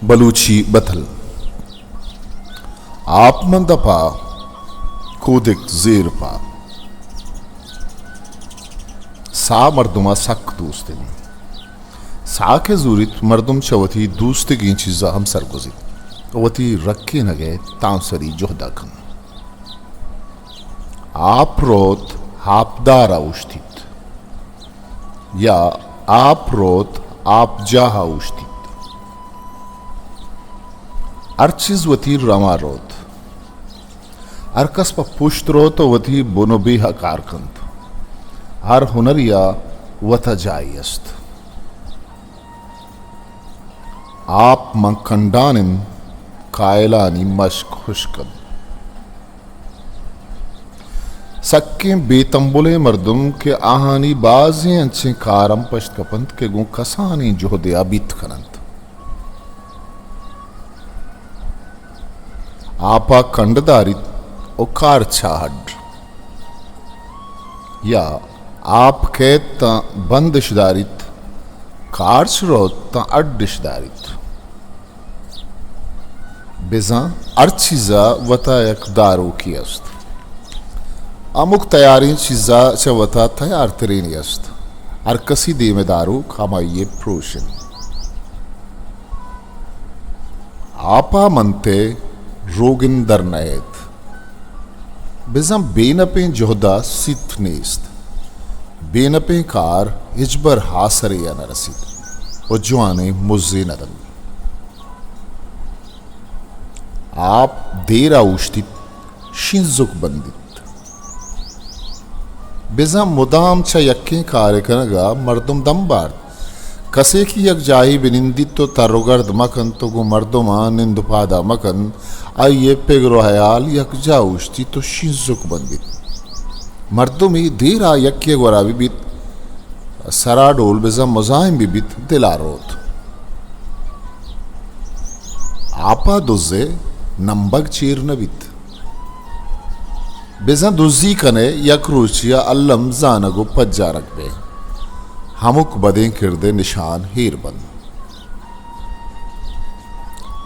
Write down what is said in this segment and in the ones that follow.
بلوچی بتل۔ آپ مند پا، کودک زیر پا۔ ساہ مردم ءَ سک دوست انت۔ ساہ کہ زوریت، مردم چہ وتی دوستگیں چیزاں ہم سرگوزیت ءُ وتی رکینگ ءِ تانسری جہد ءَ کنت۔ آپ روت، آپدار ءَ اوشتیت۔ یا آپ روت، آپجاہ ءَ اوشتیت۔ ہر چیز وتی رواں روت۔ ہر کس پہ پشت روت ءُ وتی بن ءُ بیہ ءَ کار کنت۔ ہر ہنری ءَ وت ءَ جاہے است۔ آپ ماں کنڈان انت، کائلانی مشک ہشک انت۔ سکیں بے تمبلیں مردم کہ آہانی بازیں انچیں کار ہم پشت کپنت کہ گوں کسانیں جہدے ءَ بیت کننت۔ آپ ءَ کنڈ داریت ءُ کارچ ءَ ہڈ۔ یا آپ کیت تاں بند اش داریت، کارچ روت تاں اڈ اش داریت۔ بزاں ہر چیز ءَ وت ءَ یک داروکے است۔ ہمک تیاریں چیز ءَ چہ وت ءَ تیار ترینے است۔ ہر کسی دیم ءَ داروک ہمائی ءِ پروش انت۔ آپ ءَ منت ءُ روگن در نئیت۔ بزاں بے نپیں جہد ءَ سیت نیست۔ بے نپیں کار ہچبر ہاسرے ءَ نہ رسیت ءُ جوانیں مزے نہ دنت۔ آپ دیر ءَ اوشتیت، شینزک بندیت۔ بزاں مدام چہ یکیں کارے کنگ ءَ مردم دم بارت۔ کسے کہ یک جاہے بہ نندیت ءُ تر ءُ گرد مہ کنت ءُ گوں مردماں نند ءُ پاد ءَ مہ کنت، آئی ءِ پگر ءُ ہیال یکجاہ اوشتیت ءُ شینزک بندیت۔ مردمے دیر ءَ یکے ءِ گورا بہ بیت، سر ءَ ڈول بزاں مزاحم بہ بیت، دل ءَ روت۔ آپ ءَ دز ءِ نمبگ چیر نہ بیت۔ بزاں دزی کن ئے، یک روچے ءَ الم زانگ ءُ پجارگ بئے۔ ہمک بدیں کرد ءِ نشان ہیر بنت۔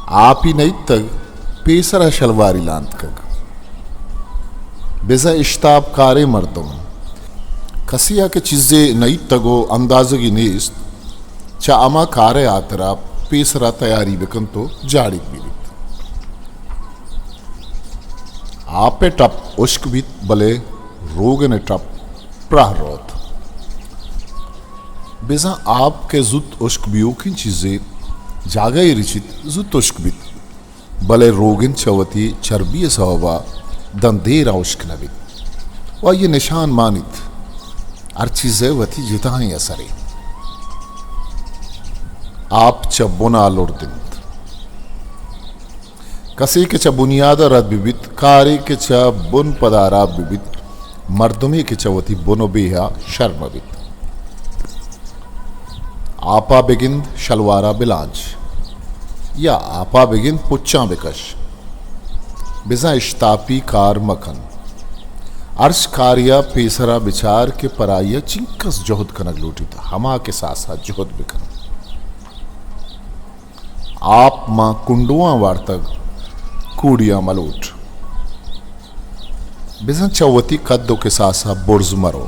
آپی نئیتگ، پیسر ءَ شلواری لانتکگ۔ بزاں اشتاپ کاریں مردم، کسے ءَ کہ چیزے نئیتگ ءُ اندازگی نیست، چہ ہما کار ءِ ہاترا پیسر ءَ تیاری بہ کنت ءُ جاڑیگ بہ بیت۔ آپ ءِ ٹپ ہشک بیت، بلے روگن ءِ ٹپ پراہ روت۔ بزاں آپ کہ زوت ہشک بیوکیں چیزے جاگہے رچیت، زوت ہشک بیت، بلے روگن چہ وتی چربی ءِ سوب ءَ داں دیر ءَ ہشک نہ بیت ءُ آئی ءِ نشان مانیت۔ ہر چیز ءِ وتی جتائیں اثرے۔ آپ چہ بن ءَ لرد انت۔ کسے کہ چہ بنیاد ءَ رد بہ بیت، کارے کہ چہ بن پد ءَ ہراب بہ بیت، مردمے کہ چہ وتی بن ءُ بیہ ءَ شر مہ بیت۔ آپ ءَ بگند، شلوار ءَ بلانچ، یا آپ ءَ بگند، پچاں بکش۔ بزاں اشتاپی کار مہ کن۔ ہرچ کارے ءَ پیسر ءَ بچار کہ پر آئی ءَ چنکس جہد کنگ لوٹیت، ہما کساس ءَ جہد بکن۔ آپ ماں کنڈواں وارتگ، کوڑیاں ملوٹ۔ بزاں چہ وتی قد ءُ کساس ءَ برز مرو،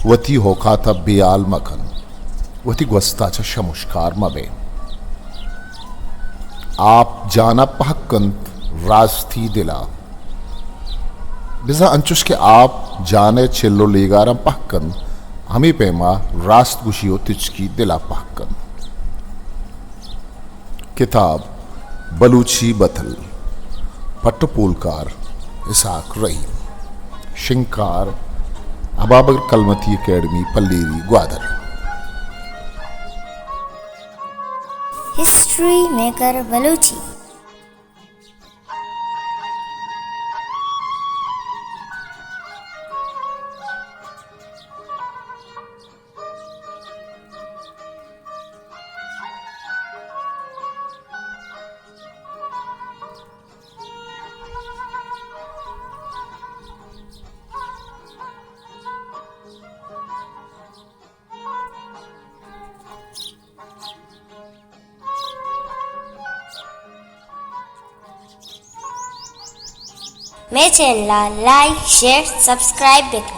وتی اوقات ءَ بے ہال مکن، وتی گوست ءَ چہ شمشکار مبے۔ آپ جان ءَ پہک کنت، راستی دل ءَ۔ بزاں انچوش کہ آپ جان ءِ چل ءُ لیگاراں پہک کنت، ہمے پیما راست گوشی ءُ تچکی دل ءَ پہک کنت۔ کتاب بلوچی بتل، پٹ ءُ پولکار اسحاق رحیم، شنگکار ابابگر کلمتی اکیڈمی پلیری گوادر۔ History maker Balochi. مئے چینل ءَ لائک، شیئر، سبسکرائب بکن۔